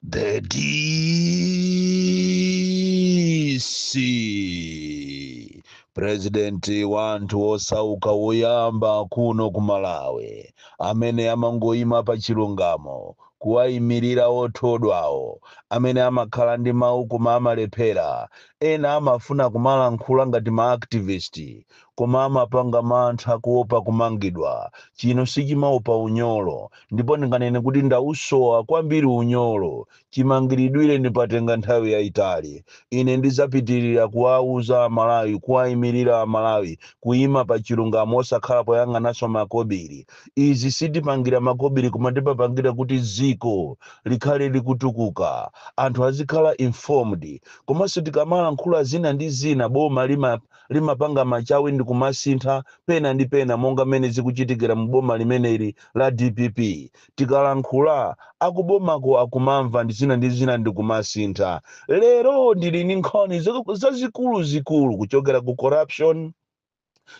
The DC, President wa anthu osauka woyamba kuno ku Malawi, amene amangoyima pa chilungamo, kuwayimirira othodwawo, amene amakhala ndi mawu koma amalephera. Ena amafuna kumalankhula ngati ma activist, koma amapanga mantha kuopa kumangidwa. Chino sichimaopa unyolo, ndipo ndinganene kuti ndausowa kwambiri unyolo. Chimangiridwire ndipatenga nthawi yayitali. Ine ndidzapitirira kuwauza Amalawi, kuwayimirira Amalawi, kuyima pa chilungamo, osakhala poyang'ananso makobiri. Izi sitipangira makobiri, koma timapangira kuti dziko likhale likutukuka, anthu azikhala informed. Komanso tikamalankhula zina ndi zina, boma limapanga machawi ndi kumasintha pena ndi pena, monga mmene zikuchitikira mu boma limeneli la DPP. Tikalankhula, akubomako akumamva ndi zina ndi zina ndi kumasintha. Lero ndili ndi nkhani zazikulu zikulu kuchokera ku corruption,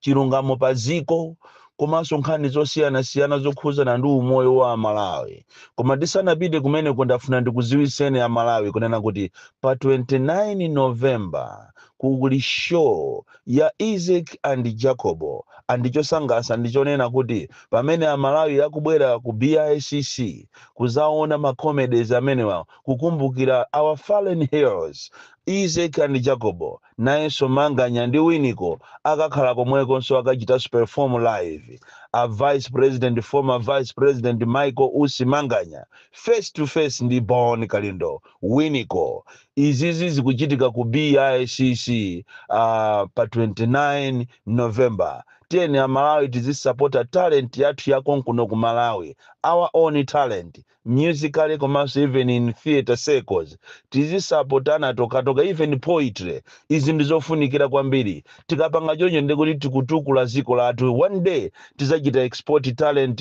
chilungamo pa ziko, komanso nkhani zosiyanasiyana zokhuzana ndi umoyo wa Amalawi. Koma tisanapite kumeneko, ndafuna ndikuziwiseni Amalawi kunena kuti pa 29 November kuli show ya Isaac and Jacobo. Andichosangalatsa ndichonena kuti pamene Amalawi akubwera ku BICC kuzaona ma comedies amenewa, kukumbukira our fallen heroes Isaac and Jacobo, nayenso Manganya ndi Winiko akakhala komwekonso, akachitanso perform live. A vice president, former vice president Michael Usi Manganya, face to face ndi Bon Kalindo, Winiko. Izizi zikuchitika ku BICC pa 29 November. Tiyeni Amalawi tizisapota talent yathu yakonkuno ku Malawi, our own talent musically, komanso even in theatre circles tizisapotana tokatoka, even poetry. Izi ndizofunikira kwambiri. Tikapanga choncho, ndikuti tikutukula dziko lathu. One day tizachita export talent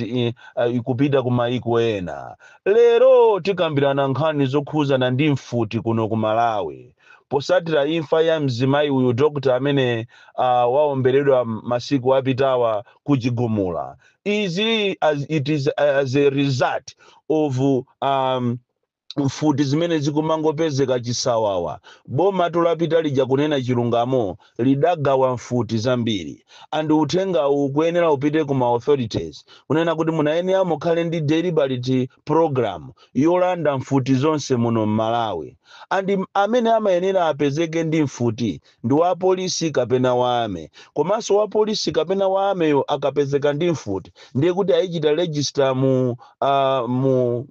ikupita ku maiko ena. Lero tikambirana nkhani zokhuzana ndi mfuti kuno ku Malawi, posatira imfa ya mzimayi uyu, doctor amene waomberedwa masiku apitawa kuchigumula. Izi as, it is as a result of mfuti zimene zikumangopezeka chisawawa. Boma tulapita lija, kunena chilungamo, lidagawa mfuti zambiri, and uthenga uwu kuyenera upite kuma authorities, kunena kuti munayenera mukhale ndi deliberate program yolanda mfuti zonse muno mMalawi. And amene amayenera apezeke ndi mfuti ndi wa polisi kapena wa army. Komanso wa polisi kapena wa armyyo akapezeka ndi mfuti, ndiye kuti ayichita register mu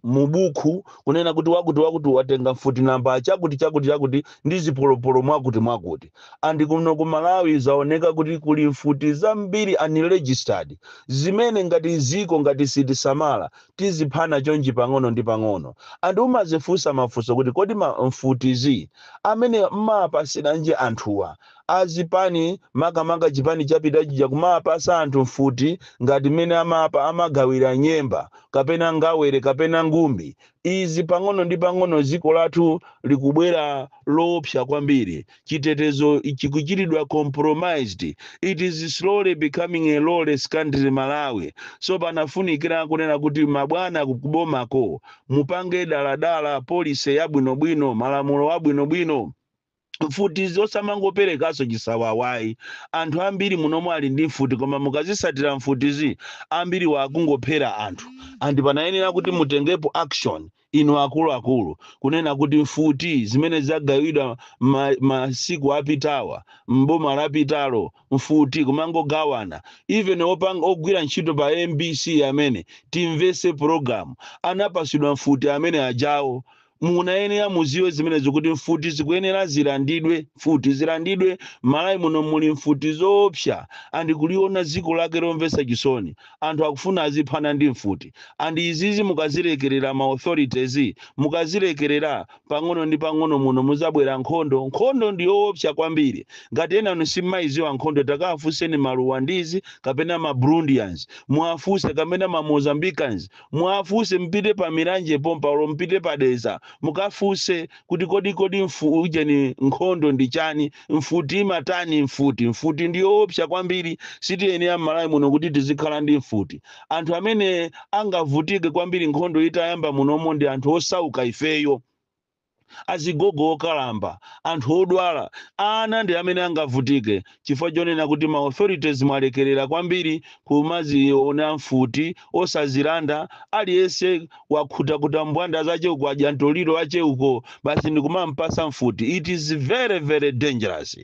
buku, kunena kuti wakuti wakuti watenga mfuti namba chakuti chakuti chakuti ndi zipolopolo mwakuti mwakuti. And kuno ku Malawi zaoneka kuti kuli mfuti zambiri unregistered, zimene ngati ziko ngati sitisamala, tiziphana chonchi pang'ono ndi pang'ono. And umazifunsa mafunso kuti kodi ma mfutizi amene mmapasiranji anthuwa azipani, makamaka chipani chapita chija, kumapasa anthu mfuti ngati mmene amapa amagawira nyemba kapena ngawere kapena ngumbi? Izi pang'ono ndi pang'ono dziko lathu likubwera loopsa kwambiri. Chitetezo chikuchitidwa compromised. It is slowly becoming a lawless country, Malawi. So panafunikira kunena kuti mabwana kubomako mupange daladala policy yabwinobwino, malamulo abwinobwino. Mfuti zosamangoperekanso chisawawayi. Anthu ambiri munomwe ali ndi mfuti, koma mukazisatira mfutizi, ambiri wakungophera anthu. And panayenera kuti mutengepo action inu akuluakulu, kunena kuti mfuti zimene zagawidwa masiku apitawa, mboma lapitalo, mfuti kumangogawana, even opanga ogwira ntchito pa MBC amene timvese program anapasidwa mfuti amene ajawo. Munayenera muziwe zimenezo kuti mfuti zikuyenera zilandidwe, mfuti zilandidwe. Malawi muno muli mfuti zoopsa, and kuliona dziko lake lomvetsa chisoni. Anthu akufuna aziphana ndi mfuti. And izizi mukazilekerera, ma authorities, mukazilekerera, pang'ono ndi pang'ono muno muzabwera nkhondo. Nkhondo ndi yoopsa kwambiri. Ngati ena anu simmayiziwa nkhondo, takafunseni ma Rwandese kapena ma Burundians, muwafunse, kapena ma Mozambicans muwafunse. Mpite pa Milanje pompa, olo mpite pa Dedza. Mukafunse kuti kodi ujeni, nkhondo ndi chani? Mfuti imatani? Mfuti ndiyoopsa kwambiri. Sitiyenera m'Malawi muno kuti tizikhala ndi mfuti. Anthu amene angavutike kwambiri nkhondo itayamba munomo ndi anthu osauka ifeyo, azigogo okalamba, anthu odwala, ana ndi amene angavutike, chifukwa chonena kuti ma authorities mwalekerera kwambiri kumaziona mfuti osazilanda. Aliyense wakhutakuta mbwanda zache uko, adya ntoliro ache uko, basi ndikumampasa mfuti. It is very very dangerous.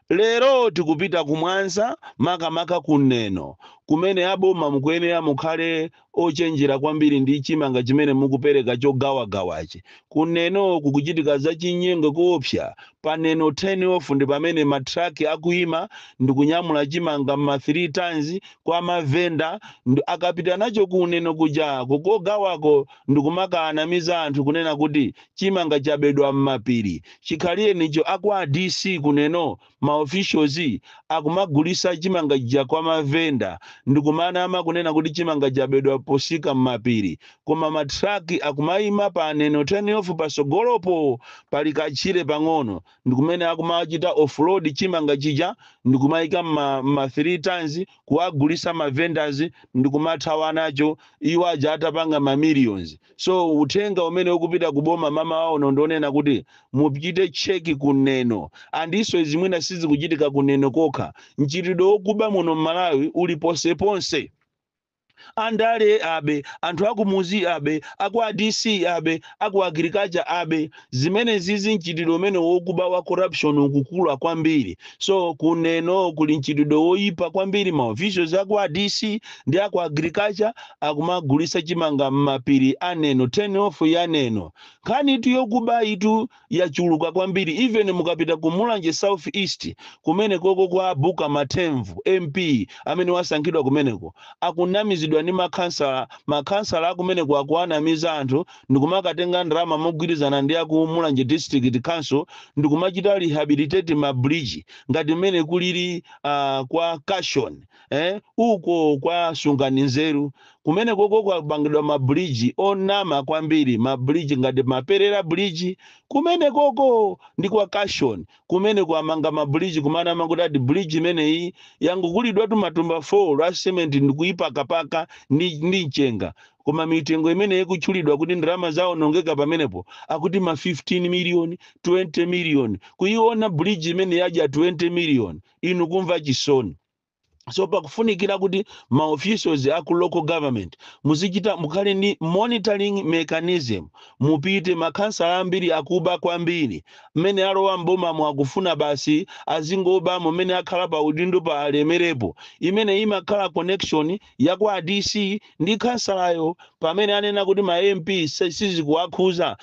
Lero tikupita kumwanza, makamaka kuneno kumene aboma mukuyenera mukhale ochenjera kwambiri ndi chimanga chimene mukupereka chogawagawachi. Kuneno kukuchitika zachinyengo koopsa. Paneno 10 off ndi pamene matraki akuyima ndikunyamula chimanga ma 3 tons kwa mavenda. Akapita nacho kuneno kuja kukogawako, ndikumakanamiza anthu kunena kuti chimanga chabedwa m'mapiri. Chikhalire nicho akwa DC kuneno, ma officials akumagulisa chimanga chija kwa mavenda ndikumanama kunena kuti chimanga chabedwa posika m'mapiri, koma matraki akumayima pa Neno 10 off, pasogolopo pali kachire pang'ono, ndikumene akumachita offload chimanga chija ndikumayika ma 3 tons kuwagulisa ma vendors ndikumathawa nacho, iwo aja atapanga ma millions. So uthenga umene ukupita kuboma mama wawo ndionena kuti muchite check kuneno. Andiso zimwina sizikuchitika kuneno kokha, mchitidwe wokuba muno m'Malawi uli ponseponse. Andale abe, anthu akumuzi abe, aku ADC abe, aku agriculture abe. Zimene zizi, mchitidwe umene wokuba wa corruption ukukula kwambiri. So kuneno kuli mchitidwe woyipa kwambiri. Ma officials aku ADC ndi aku agriculture akumagulisa chimanga m'mapiri aneno, 10 off yaneno. Nkhani itu yokuba itu yachuluka kwambiri. Even mukapita ku Mulanje South East kumene koko kwa Buka Matemvu, MP amene wasankhidwa kumeneko, akunamizidwa ndi makhansala. Makhansala akumeneko akuanamiza anthu ndikumakatenga ndalama mogwirizana ndi aku Mulanje District Council ndikumachita rehabilitate ma bridge ngati mmene kulili kwa Cashon, uko kwa Sungani Nzeru kumene koko kwapangidwa ma bridge onama kwambiri, ma bridge ngati Maperera Bridge. Kumene koko ndi kwa Cashon kumene kwamanga ma bridge kumanama kuti ati bridge imeneyi yangokulidwa matumba 4 la cement ndikuyipakapaka ndi mchenga, koma mitengo imene ikutchulidwa kuti ndalama zawonongeka pamenepo akuti ma 15 million, 20 million. Kuiona bridge imene yadya 20 million, inu kumva chisoni. So pakufunikira kuti ma officials aku local government muzichita, mukhale ndi monitoring mechanism. Mupite makhansala ambiri akuba kwambiri. Mmene alowa mbomamo akufuna basi azingobamo, mmene akhala pa udindo pa alemerepo. Imene imakhala connection ya kwa DC ndi khansalayo. Pamene anena kuti ma MP sizikuwakhuza,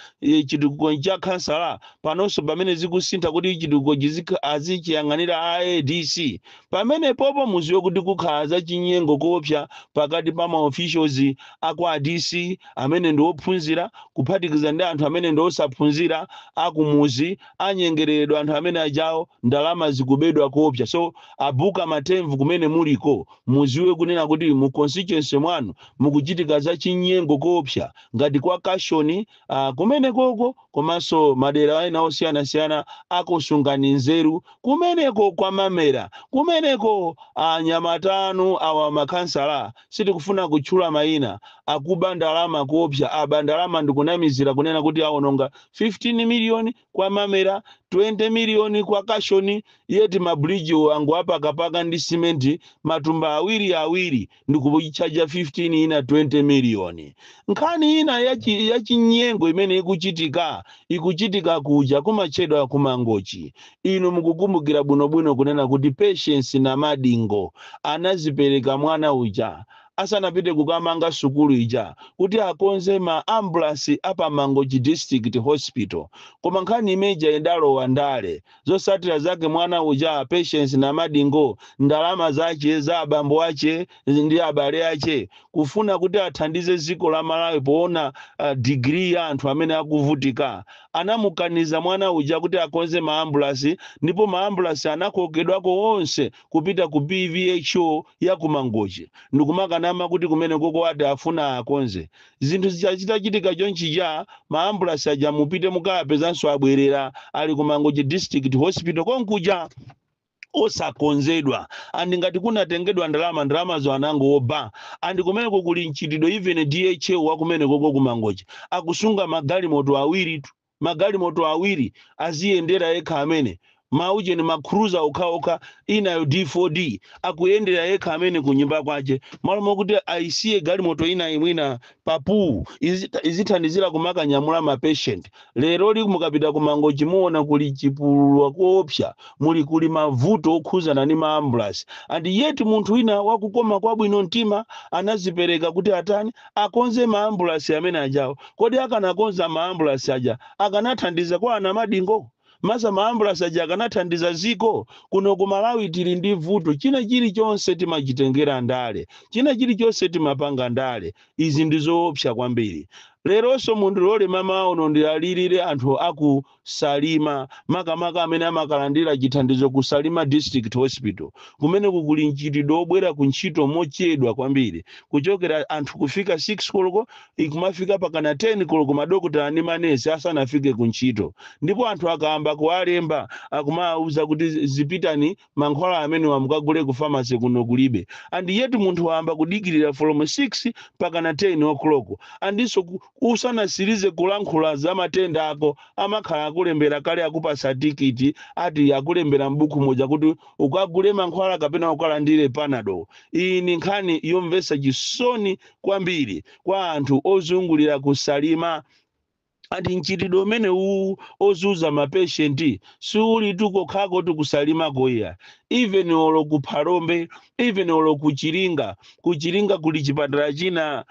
chitukuko cha khansala, panonso pamene zikusintha kuti chitukuko azichiyang'anira ADC, pamene popo muziwe kuti kukhala za chinyengo koopsa pakati pa ma officials aku ADC amene ndi ophunzira kuphatikiza ndi anthu amene ndi osaphunzira akumuzi. Anyengereredwa anthu amene ajawo, ndalama zikubedwa koopsa. So abuka Matemvu kumene muliko, muziwe kunena kuti mu constituency mwanu mukuchitika za chinyengo koopsa ngati kwa Kashoni, kumene koko, komanso madera ena osiyanasiyana akusungani nzeru kumeneko kwa Mamera kumeneko. Anyamatanu awa makhansala, sitikufuna kutchula mayina, akuba ndalama koopsa. Aba ndalama ndikunamizira kunena kuti awononga 15 miliyoni kwa Mamera, 20 miliyoni kwa Kashoni, yeti ma bridge angu apakapaka ndi simenti matumba awiri awiri ndikuchaja 15 ina 20 miliyoni. Nkhani ina yachinyengo imene ikuchitika kuja kumatchedwa kumangochi. Inu mukukumbukira bwinobwino kunena kuti Patience na Madingo anazipereka mwana uja asanapite kukamanga sukulu ija kuti akonze ma ambulance apa Mangochi District Hospital, koma nkhani imeja idalowa ndale. Zosatira zake, mwana uja Patience na Madingo, ndalama zache za abambo ache ndi abale ache, kufuna kuti athandize dziko la Malawi poona degree ya anthu amene akuvutika, anamukaniza mwana uja kuti akonze maambulasi, ndipo maambulasi anakokedwako onse kupita ku PVHO ya kumangochi ndikumakanamiza anthu kunena kuti maambulasi aja Kumanama kuti kumene koko ati afuna akonze zinthu zitachitika chonchija, maambulasi aja mupite mukapezanso abwerera, ali ku Mangochi District Hospital konkuja osakonzedwa. And ngati kunatengedwa ndalama, ndalamazo anangoba. And kumeneko kuli mchitidwe, even DHO wakumene koko kumangochi akusunga magalimoto awiri tu, magalimoto awiri aziyendera yekha amene maucheni, ma Cruiser okhaokha, inayo D4D, akuyendera yekha amene kunyumba kwace, malo mokuti aisiye galimoto ina imwina papu izithandizira kumakanyamula ma patient. Lero li mukapita kumangochi muona kuli chipululu koopsa, muli kuli mavuto okhuzana ndi ma ambulance. And yet munthu wina wakukoma kwabwino mtima anazipereka kuti atani? Akonze ma ambulance amene ajawo. Kodi akanakonza ma ambulance aja akanathandiza kwa ana madingo masa? Ma ambulance aja akanathandiza ziko kuno ku Malawi? Tili ndi vuto, china chilichonse timachitengera ndale, china chilichonse timapanga ndale. Izi ndi zoopsa kwambiri. Leronso mundilole mama uno ndiyalirire anthu aku Salima, makamaka amene amakalandira chithandizo ku Salima District Hospital. Kumene kuli mchitidwe obwera ku ntchito mochedwa kwambiri, kuchokera anthu kufika 6 koloko, ikumafika pakana 10 koloko madokotala ndi manesi asanafike ku ntchito. Ndipo anthu akayamba kuwalemba, akumawuza kuti zipitani, mankhwala amene wamukagule ku pharmacy, kuno kulibe. And yet munthu wayamba kudikirira from 6 pakana 10 o'clock, andinso usanasirize kulankhula za matenda ako, amakhala akulembera kale, akupasa tikiti, ati akulembera m'buku moja kuti ukagule mankhwala kapena ukalandire Panado. Iyi ni nkhani yomvetsa chisoni kwambiri kwa anthu ozungulira kusalima. Ati mchitidwe umene uwu ozuza ma patient siuli tukokhako tikusalimako iya, even olo ku Phalombe, even olo ku Chiringa. Ku Chiringa kuli chipatala china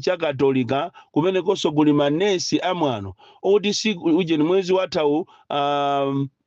cha Katolika, kumenekonso kuli manesi amwano oti si ujeni. Mwezi wathawu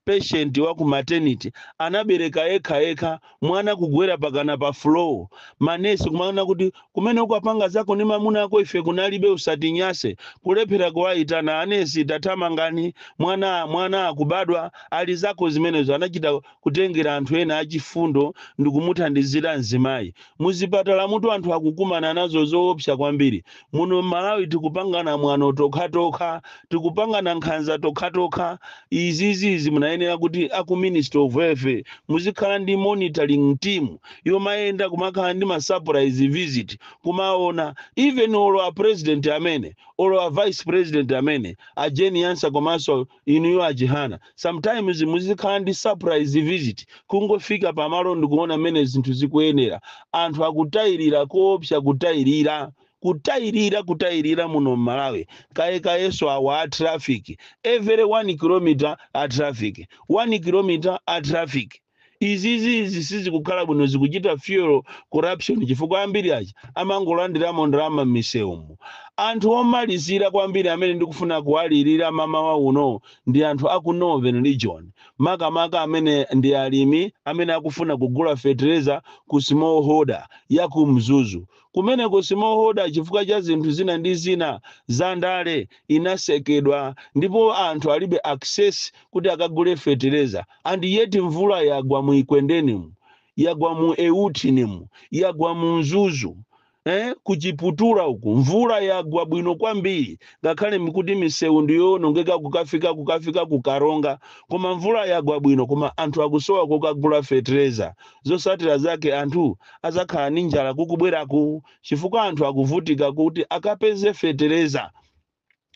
patient wa ku maternity anabereka yekha yekha, mwana kugwera pakana pa floor. Manesi kumaona kuti kumene ukapanga zako ndi mamuna ako, ife kunalibe, usatinyase. Kulephera kuwayitana anesi, tathamangani, mwana akubadwa, ali zako zimenezo. Anachita kutengera anthu ena achifundo ndi kumuthandizira mzimayi. Muzipatala mutu anthu akukumana nazo zoopsa kwambiri. Muno Mmalawi tikupangana mwano tokhatokha, tikupangana nkhanza tokhatokha. Izizizi munayenera kuti aku Ministry of Health muzikhala ndi monitoring team yomayenda, kumakhala ndi ma surprise visit, kumaona. Even olo a president amene, olo a vice president amene, a Jane Ansah, komanso inuyo a Chihana, sometimes muzikhala ndi surprise visit, kungofika pamalo ndikuona mmene zinthu zikuyenera. Anthu akutayirira koopsa, kutayirira, kutayirira, kutayirira muno mMalawi. Kayekayenso awa a traffic, every 1 kilometer a traffic, 1 kilometer a traffic. Izizi izi sizikukhala bwino, zikuchita fuel corruption, chifukwa ambiri aja amangolandiramo ndalama m'misewumo. Anthu omalizira kwambiri amene ndikufuna kuwalirira mamawa uno ndi anthu aku Northern Region, makamaka amene ndi alimi amene akufuna kugula fetereza ku smallholder ya ku Mzuzu. Kumene ku smallholder, chifukwa cha zinthu zina ndi zina za ndale, inasekedwa ndipo anthu alibe access kuti akagule fetereza. And yet mvula yagwa mu Ekwendenimu, yagwa mu Euthinimu, yagwa mu Mzuzu, kuchiputula uku mvula yagwa bwino kwambiri, ngakhale mikuti misewu ndiyonongeka kukafika kukaronga, koma mvula yagwa bwino. Koma anthu akusowa kokagula fetereza. Zosatira zake anthu azakhala ndi njala kukubweraku, chifukwa anthu akuvutika kuti akapeze fetereza.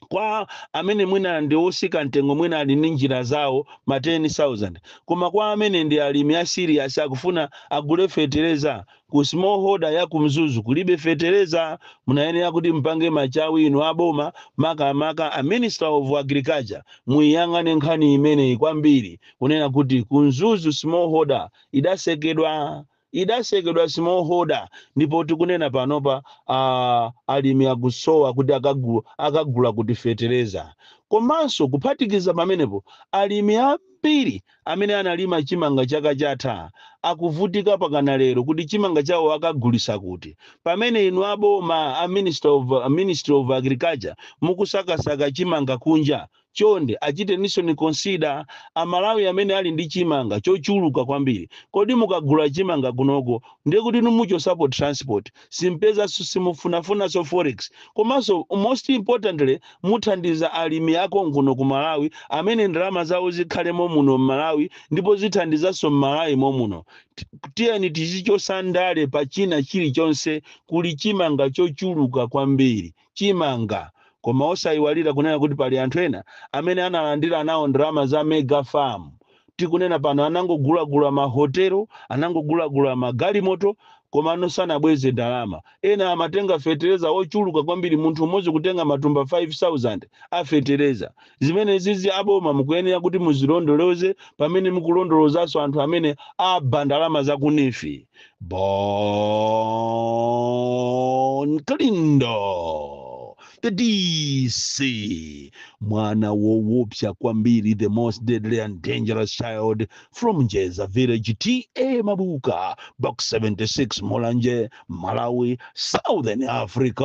Kwa amene mwina ndi osika mtengo, mwina ali ndi njira zawo, ma 10,000, koma kwa amene ndi alimi a serious akufuna agule fetereza, ku smallholder ya kumzuzu kulibe fetereza. Munayenera kuti mpange machawi inu aboma, makamaka a Minister of Agriculture, muyang'ane nkhani imeneyi kwambiri, kunena kuti kumzuzu smallholder idasekedwa, idasekedwa smallholder. Ndipo tikunena panopa alimi akusowa kuti akagula kuti fetereza. Komanso kuphatikiza pamenepo, alimi ambiri amene analima chimanga chaka chatha akuvutika pakana lero kuti chimanga chawo akagulisa kuti, pamene inu aboma a Minister of, a Ministry of Agriculture mukusakasaka chimanga kunja. Chonde achiteninso consider Amalawi amene ali ndi chimanga chochuluka kwambiri. Kodi mukagula chimanga kunoko, ndiye kuti numuchosapo transport, simpezanso, simufunafunanso forex, komanso most importantly muthandiza alimi ako kuno ku Malawi amene ndalama zawo zikhalemo muno m'Malawi, ndipo zithandizanso m'Malawi momuno. Tiyeni tizichosa ndale pa china chilichonse. Kuli chimanga chochuluka kwambiri, chimanga. Koma osayiwalira kunena kuti pali anthu ena amene analandira nawo ndalama za mega farm. Tikunena pano anangogulagula mahotelo, anangogulagula magalimoto, koma ano sanabweze ndalama. Ena amatenga fetereza ochuluka kwambiri, munthu umodzi kutenga matumba 5000 a fetereza. Zimene zizi aboma mukuyenera kuti muzilondoloze pamene mukulondolozanso anthu amene aba ndalama za ku NEEF. Bon Kalindo, the DC, mwana woopsa kwambiri, the most deadly and dangerous child from Njeza village, TA Mabuka, Box 76, Mulanje, Malawi, Southern Africa.